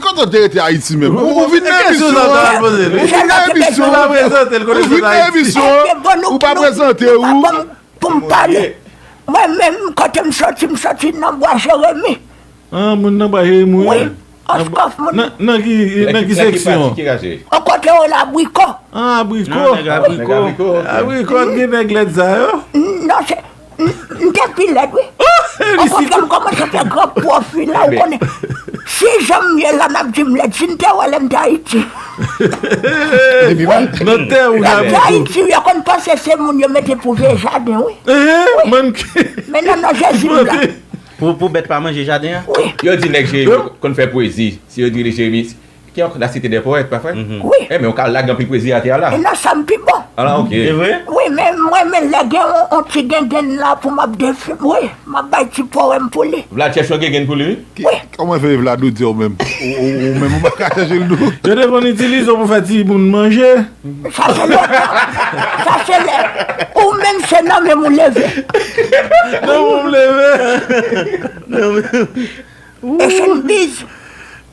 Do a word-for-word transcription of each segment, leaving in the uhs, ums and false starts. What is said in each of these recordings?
Kote w te rete Ayiti menm? Ou, ou vin nan emisyon an. Ou vin nan emisyon an. Ou vin nan emisyon an. Ou pa prezante ou. Pou m pale. Mwen menm, kote m soti, m soti nan Bwa Jeremi. Ah, moun nan Bwa Jeremi, wi. Wi. Oscoff, moun. Nan, nan ki, nan ki seksyon? An kote yo la, Abriko. Ah, Abriko. Abriko. Abriko, gen nèg lèd sa yo? Non, se M te pi lèd, wi. Okontrè, m kòmanse fè gran pwofil la, ou konnen. Si jan m ye la, n ap di m lèd, si n te wè lè m te Ayiti. Lè m te Ayiti, yo konn panse se moun yo mete pou veye jaden, wi. Men non, non, Jezi m la. Pou, pou bèt pa manje jaden an? Wi. Yo di nèg Jeremi konn fè pwezi. Si yo di li Jeremi, Ki ankò la Cité des Poètes, pa vre? Wi. Enben, ou ka lage anpil pwezi atè a la. E nan sa m pi bon. Ala, ok. Se vre? Wi, men mwen, men lè gen yon, yon ti gengenn la pou m ap defi, wi, m ap bay ti powèm pou li. Vlad chèche yon gengenn pou li, wi. Wi. Kòman fè Vlad ou di w menm? Ou, ou, ou menm ou pa ka chèche l tou. Yo te konn itilize w pou fè timoun manje. Sa se lè. Sa se lè. Ou menm se nan menm ou leve. Nan menm ou leve. Nan menm. Echenbiz.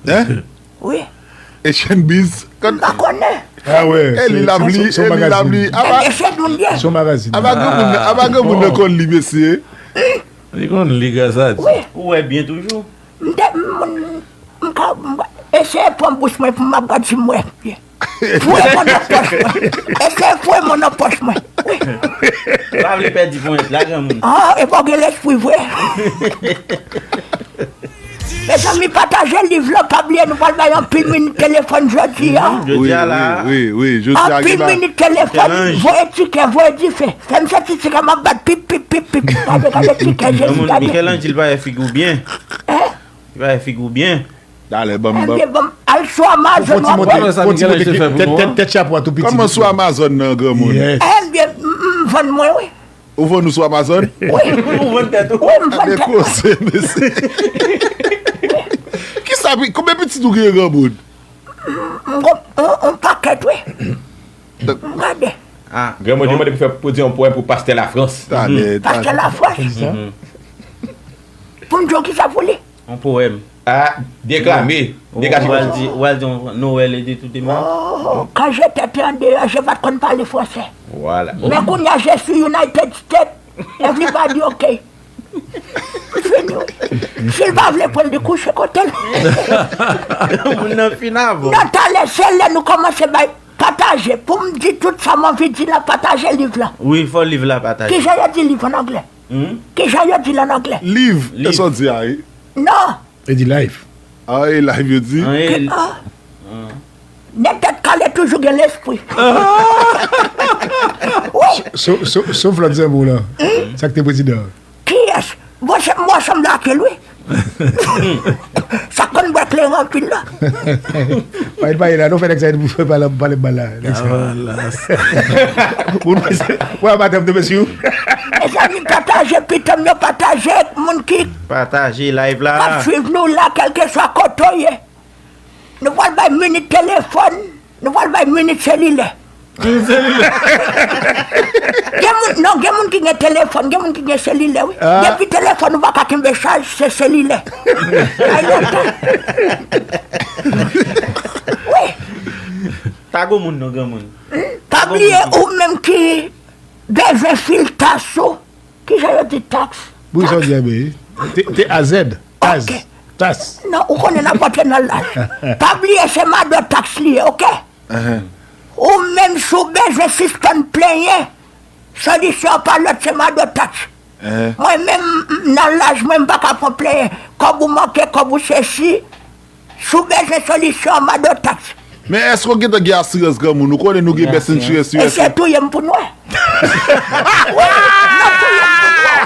Hein? Wi. Echenbiz. M pa konnen. Ah ouais. E li l ap li, e li l ap li. Aba, aba granmoun, aba granmoun nan konn li, mesye. Li konn li, gras a Dye. Wi. Ou wè byen toujou. M te, m, m ka, m ka eseye pran bouch mwen pou m ap gad si m wè byen. Foure men w nan pòch mwen. Eseye foure men w nan pòch mwen. Wi. Pa vle pèdi ponyèt la, granmoun. Ah, e pa w gen lespri vre. Mezanmi, pataje liv lan, pa bliye nou pral bay anpil minit telefòn jodi a. Jodi a la. Wi, wi, wi, jodi a gen la. Anpil minit telefòn, voye tikè, voye dife. Fè m santi tikè m ap bat pip, pip, pip, pip. Gade, gade tikè, Jezi, gade. Michelangelo pa fè figi w byen. Hein? Li pa fè figi w byen. Dale, ban m, ban m. Enben, ban m al sou Amazon, w ap wè. Tèt, tèt, tèt chapo a tou piti. Kòman sou Amazon nan, granmoun? Enben, m, m vann mwen, wi. Ou vann ou sou Amazon? Wi. Ou vann tèt ou? Wi, m vann tèt mwen. Koze, mesye. Kisa, konbyen pitit ou gen, granmoun? M gon, on, on pakèt, wi. M gade. Ah, granmoun di mande pou fè, pou di yon powèm pou pastè Lafrans. Pastè Lafrans? Pou m di w kisa pou li? Yon powèm. Ah, deklame. Degaje. Ou al di, ou al di yon Noël et de tout de mal. Oh, quand j'étais en dehors, je pa t konn pale fransè. Voilà. Men kounye a, je suis United States, everybody okay. Fini, wi. Si l pa vle pran l, li kouche kote l. Moun nan fin avan. Nan talè, se lè nou kòmanse bay pataje. Pou m di tout sa m anvi di la, pataje liv la. Wi, fò liv la pataje. Kijan yo di liv an anglè? Hmm? Kijan yo di l an anglè? Liv. Liv. E sa w di a, wi. Non. E di life. Ah, e life yo di? Ah, e- Ah. Nèg tèt kale toujou gen lespri. Wi. Sof, sof, sof lòt zanmi w lan. Hmm? Sa k te prezidan an. Kiyès? Bon, se m wè sanble ak l, wi. Sa konn bwè kleren anpil la. Pa gen, pa gen la, nou fè nèg sa pou fè pale, pale mal la. Nèg sa. Mwen, madanm de mesye. Mezanmi, pataje pitit yo, pataje moun ki Pataje live la. K ap swiv nou la, kèlkeswa kote w ye. Nou pral bay minit telefòn, nou pral bay minit selilè. Minit selilè. Gen moun, non, gen moun ki gen telefòn, gen moun ki gen selilè, wi. Ah. Depi telefòn ou pa ka kenbe chaj, se selilè. Ay, lontan. Wi. Tago moun non, granmoun. Hmm? Pa bliye ou menm ki bezwen fil tas ou. Kijan yo di taks? Wi, sa w di a byen, wi. T, T A Z. Taz. Ok. Tas. Non, ou konnen n ap antre nan laj. Pa bliye se mado taks li ye, ok? Ahan. Ou menm si w bezwen sispann plenyen, solisyon an pa lòt, se mado taks. Ahan. Mwen menm, m, nan laj mwen, m pa ka pran plenyen. Kòb ou manke, kòb ou sesi. Si w bezwen solisyon, mado taks. Men èske w gentan gen asirans granmoun? Ou konnen nou gen best insurance, U S A. Eseye touye m pou n wè. Wi, nan touye m pou n wè.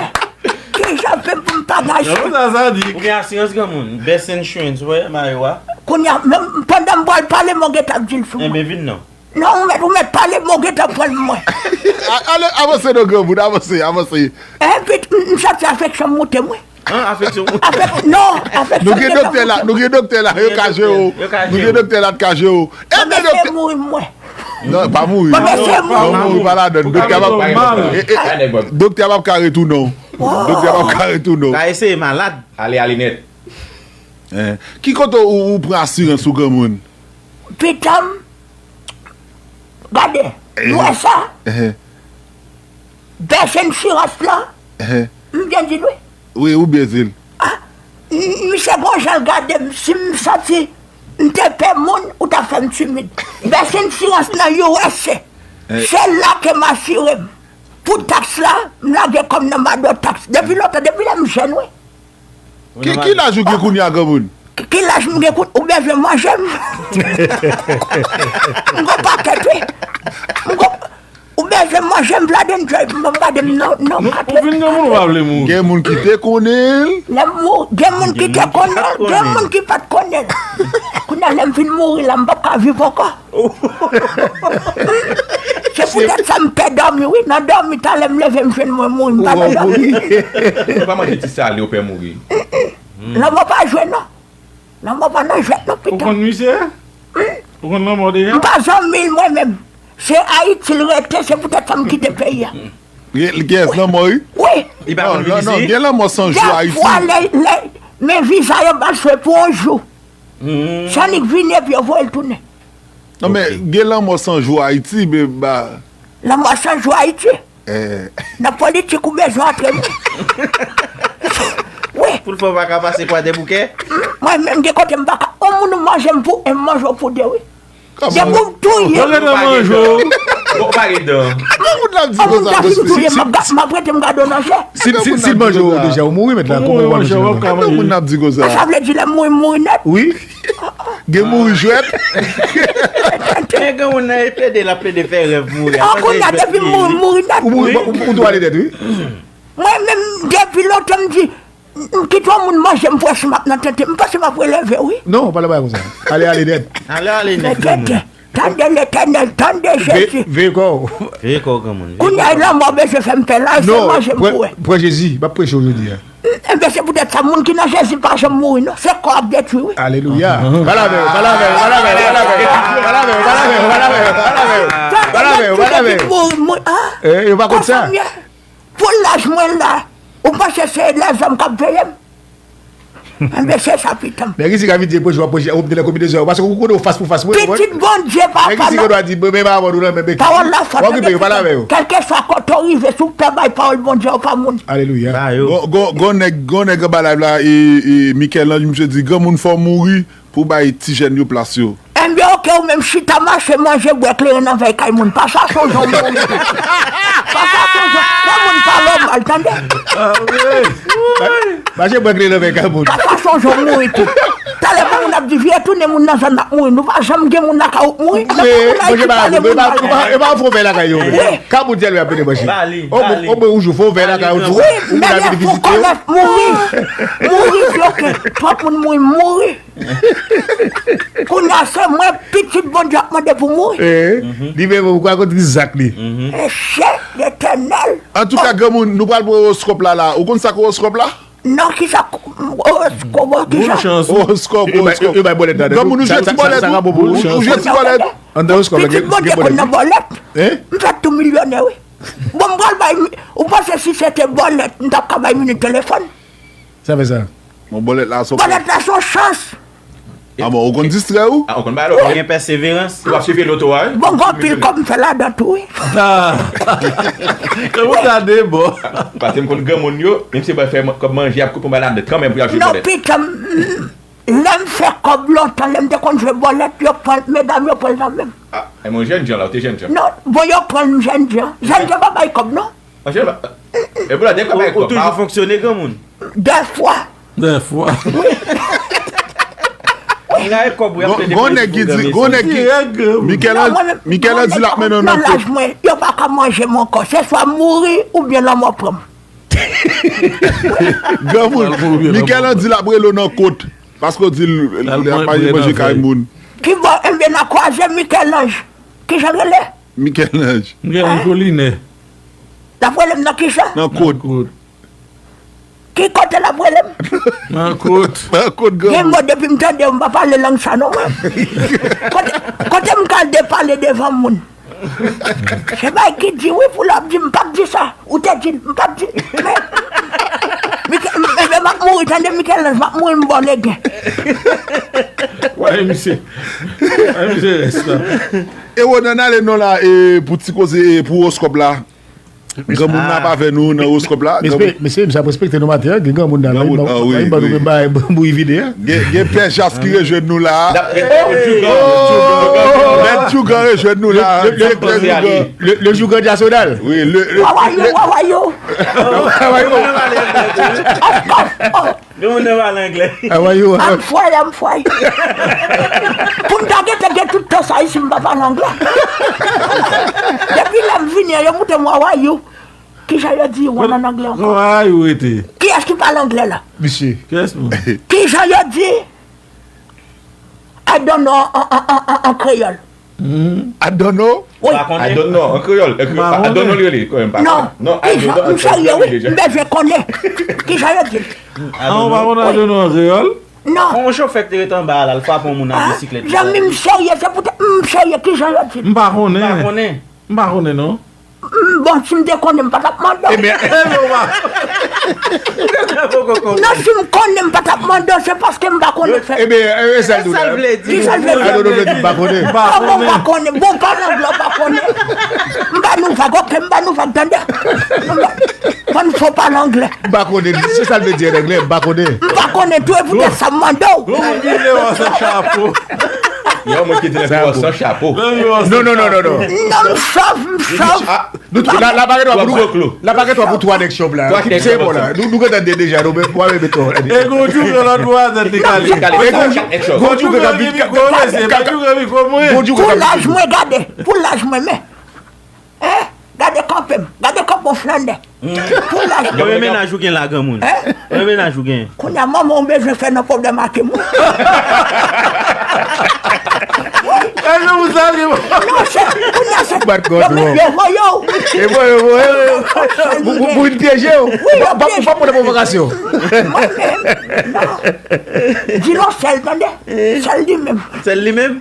Kijan fè m pou m pa gache? Granmoun sa sadik. Ou gen asirans granmoun? Best insurance, wè, Mayo a. Kounye a, menm pandan m pral pale, mwen gentan ap di l sou mwen. Enben, vin non. Non, ou mèt, ou mèt pale, mwen gentan pran l mwen. A-, ale, avanse non, granmoun, avanse, avanse. Enpi, m, m santi afeksyon m moute mwen. An, afeksyon. Afek-, non, afeksyon. Nou gen doktè la, nou gen doktè la, yo ka jere w. Yo ka jere w. Nou gen doktè la, t ka jere w. Enben, doktè. Mwen se mouri mwen. Non, pa mouri. Mwen se mouri. Non, pa mouri, pa ladann. Doktè a p ap, e, e, doktè a p ap ka retounen w. Doktè a p ap ka retounen w. Ka eseye malad. Ale, ale nèt. Ki kote ou, ou pran asirans ou granmoun? Pitanm, gade, nou wè sa? Bèsye sirans lan, m byen di l wi. Wi, ou byen di l. Misye gon jan l gade m, si m santi m te pè moun, ou ta fè m timid. Bèsye sirans nan U S A, se la ke m asire m. Pou taks la, m lage kò m nan mado taks. Depi lontan, depi lè m jèn wi. Ki, ki laj ou gen kounye a granmoun? Ki laj m gen kounye a, ou bezwen manje m? M gon pakèt wi. M gon, ou bezwen manje m, Vlad Enjoy, m gade m nan, nan pakèt. Ou vin granmoun ou pa vle mouri? Gen moun ki te konnen l. Lè m mouri, gen moun ki te konnen l, gen moun ki pa t konnen l. Kounye a lè m fin mouri la, m p ap ka viv ankò. Se poutèt sa m pè dòmi wi. Nan dòmi talè m leve m jwenn mwen mouri, m pa nan dòmi. Ou pa manje ti sale ou pè mouri. Lanmò pa jwe non. Lanmò pa nan jwèt non pitan. Ou konn misye? Ou konn lanmò deja? M pa zanmi l mwen menm. Se Ayiti l rete, se poutèt sa m kite peyi a. Gen lanmò wi. Wi. Li pa konn vin isi? Gen lanmò san jou Ayiti. Dèfwa lè, lè, men viza yo ba l swe pou yon jou. Sa annik vini epi yo voye l tounen. Non men gen lanmò san jou Ayiti men ba. Lanmò san jou Ayiti. Nan politik ou bezwen antre mwen. Wi. Pou l fè w pa ka pase Kwadèboukè? Mwen menm gen kote m pa ka. On moun ou manje m pou en, m manje w pou de wi. Depi w touye m. Yo rete manje w. Bon, pa gen dan. Kòman moun nan di konsa? Moun ta fin touye m, m ap rete m gade w nan je. Si, si, si l manje w deja, ou mouri mentnan. Kòman w ap manje? Kòman moun nan ap di konsa? Sa vle di lè m mouri, m mouri nèt. Wi. Gen mouri jwèt. Men gen moun nan e plede, l ap plede fè rèv mouri. An kounye a depi m mouri, m mouri nèt. Ou mouri, ou, ou tou ale nèt, wi. Mwen menm, depi lontan m di, m kite yon moun manje m pou wè si m ap nan tenten. M panse m ap releve wi. Non, pa nan bagay konsa. Ale, ale nèt. Ale, ale nèt. Tande Letènèl, tande Jezi. Veye kò w. Veye kò w granmoun. Kounye a lanmò bezwen fè m pè laj, se manje m pou wè. Pran Jezi, m ap preche w jodi a. Enben se poutèt sa moun ki nan Jezi pa janm mouri non, se kò ap detwi wi. Alelouya. Pale avè yo, pale avè yo, pale avè yo, pale avè yo, pale avè yo, pale avè yo, pale avè yo, pale avè yo, pale avè yo, pale avè yo, pale avè yo. Mouri, mouri, ah. Yo pa konn sa. Pou laj mwen la, ou panse se lèzòm k ap veye m? Enben se sa pitan m. Nèg isi ka vin di e preche w ap preche, ou te nan konbinezon, paske ou konnen w fas pou fas mwen, ou konprann? Pitit Bondye papa. Nèg isi gen dwa di men ba mwen nou nan men beki. Pawòl la fòt. W ap gen peyi, pale avè yo. Kèlkeswa kote w rive, si w pè bay pawòl Bondye a, ou pa moun. Alelouya. Gon, gon, gon nèg, gon nèg anba live la, e, e, Michel-Ange, misye di granmoun fò mouri. Pou bay ti jèn yo plas yo. Enben oke, ou menm chita mache manje bwè kleren nan vèy kay moun. Pa chache yon jan w mouri tou. Pa chache yon jan, fè moun pale w mal, tande. Mache bwè kleren nan vèy kay moun. Pa chache yon jan w mouri tou. Talè pou moun ap di vye tounen moun nan zòn ap mouri. Nou pa janm gen moun lakay ou k mouri. Manje pa moun. Yo pa fè yon vèy lakay yo. Ka moun di al yo ap mete manje. Omwen ou jou fè yon vèy lakay ou tou. Wi, moun ap vin vizite yo. Mouri. Mouri, oke. Twòp moun mouri, mouri. Kounye a se mwen pitit Bondye ap mande pou mouri. Ehe. Li menm ou kwè konn tris zak li. Ehe, Letènèl. Antouka granmoun, nou pral pran owoskòp la la. Ou konn sa k owoskòp la? Non, kisa owoskòp, kisa? Owoskòp, owoskòp. Granmoun, ou jwe ti bòlèt ou? Ou jwe ti bòlèt? Anndan owoskòp la gen bòlèt. Pitit Bondye konn nan bòlèt. M fèk tou milyonè wi. Bon, m pral bay, ou panse si se te bòlèt, m t ap ka bay Mimi telefòn? Sa fè sa? Bon, bòlèt la se yon. Bòlèt la se yon chans. A bon, ou konn distrè ou? A, ou konn bay lòt. Ou gen pèseverans. Ou ap swiv loto a, wi. Bon, gen anpil kòb m fè ladan tou, wi. A! Kòb ou gade bò. Paske m konn granmoun yo, menm si yo bay fè kòb manje, y ap koupe yon bagay ladan kanmenm pou y al jwe bòlèt. Non, pitan, lè m fè kòb lontan, lè m te konn jwe bòlèt, yo pran, medam yo pran l nan men m. A, e men w jènjan la, w te jènjan. Non, bon, yo pran m jènjan. Jènjan pa bay kòb, non. Anjèl, e pou la dèk pa bay kòb. Ou toujou fonksyone granmoun? Dèfwa. Dèfwa. Wi. Gon nèg ki di, gon nèg ki, Michel-Ange di l ap mennen w nan kot. Nan laj mwen, yo pa ka manje m ankò. Se swa m mouri oubyen lanmò pran m. Granmoun, Michel-Ange di l ap rele w nan kot. Paske w di l ap manje kay moun. Kibò, enben n a kwaze Michel-Ange. Kijan l rele? Michel-Ange. Michel-Ange Collinet. L ap rele m nan kisa? Nan kot. Kot. Ki kote l ap rele m? Nan kot. Nan kot granmoun. Gen mo depi m tande yo m pa pale lang sa non mwen. Kote, kote m ka al depale devan moun? Se bagay ki di wi pou l ap di m p ap di sa. Ou te di l m p ap di. Men, Michel, m, m, M ap mouri, tande, Michel-Ange, m ap mouri, m ba w legen. Wè, misye. Wè, misye, rès la. E Ronan, n ale non la, e, pou ti koze, e, pou owoskòp la. Granmoun nan ap avè nou nan owoskòp la. Mesye, mesye, misye ap respekte nou maten an, gen granmoun nan la, li ban nou men bay bouyi vide a. Gen, gen pè Jas ki rejwenn nou la. N ap rete Djougan. Mèt Djougan rejwenn nou la. Le, le, le, le Djougan Djasodal. Wi, le, le, Wawayo, wawayo. Wawayo. Of course. Oh. Gen moun nan pale anglè. How are you? I'm fine, I'm fine. Pou m ta gentan gen tout tan sa isi, m pa pale anglè. Depi lè m vini an, yo montre m how are you. Kijan yo di you an anglè ankò? How are you rete? Kiyès ki pale anglè la? Misye. Kiyès moun? Kijan yo di I don't know an, an, an, an, an kreyòl? I don't know. Wi. Pa konnen. I don't know. An kreyòl. An kreyòl. I don't know li rele. Non. Non, I don't know. Kijan? M serye, wi. M bezwen konnen. Kijan yo di l? Ah, ou pa konn I don't know an kreyòl? Non. Yon chofè ki te ret anba a la, l frape yon moun ak bisiklèt. Zanmi m serye, se poutèt m serye, kijan yo di l? M pa konnen. M pa konnen. M pa konnen, non. M, bon, si m te konnen, m pa t ap mande w. Ebyen, ebyen, w pa. Non, si m konnen, m pa t ap mande w, se paske m pa konnen fè. Ebyen, e, e sa l di w la? Sa l vle di? Ki sa l vle di? I don't know, m pa konnen. Kòman w pa konnen? Bon, pale anglè, w pa konnen. M ba nou vag, oke, m ba nou vag, tande. M ba, konn fò pale anglè. M pa konnen, se sa l vle di an anglè, m pa konnen. M pa konnen tou, e poutèt sa m mande w. Gwo moun ki vle wè w san chapo. Yon moun ki vle wè w san chapo. Non, non, non, non, non. Non, m sòf, m sòf. Nou, la, la pa gen dwa pou nou, la pa gen dwa pou twa nèg chòp la. Ki se bon la. Nou, nou gentan de deja, nou, men, mwen, men, to. E gon djougan lòt bò a tèt li kale. E gon djougan, gon djougan ki pi gwo, mesye. Gon djougan pi gwo mwen. Pou laj mwen, gade. Pou laj mwen, men. Hein? Gade kanpe m. Gade kanpe w flannè. Pou laj mwen. Konbyen mennaj ou gen la, granmoun? Hein? Konbyen mennaj ou gen? Kounye a, manman w bezwen fè nan pwoblèm ak moun. Èske ou salye mwen? Non, se, kounye a, se, yo, yo voye w. E voye w, voye w. Pou, pou, pou vin pyeje w. Wi, yo pyeje. Ou pa, ou pa pran pwovokasyon. Mwen menm, non. Di non, sèl, tande. Sèl li menm. Sèl li menm?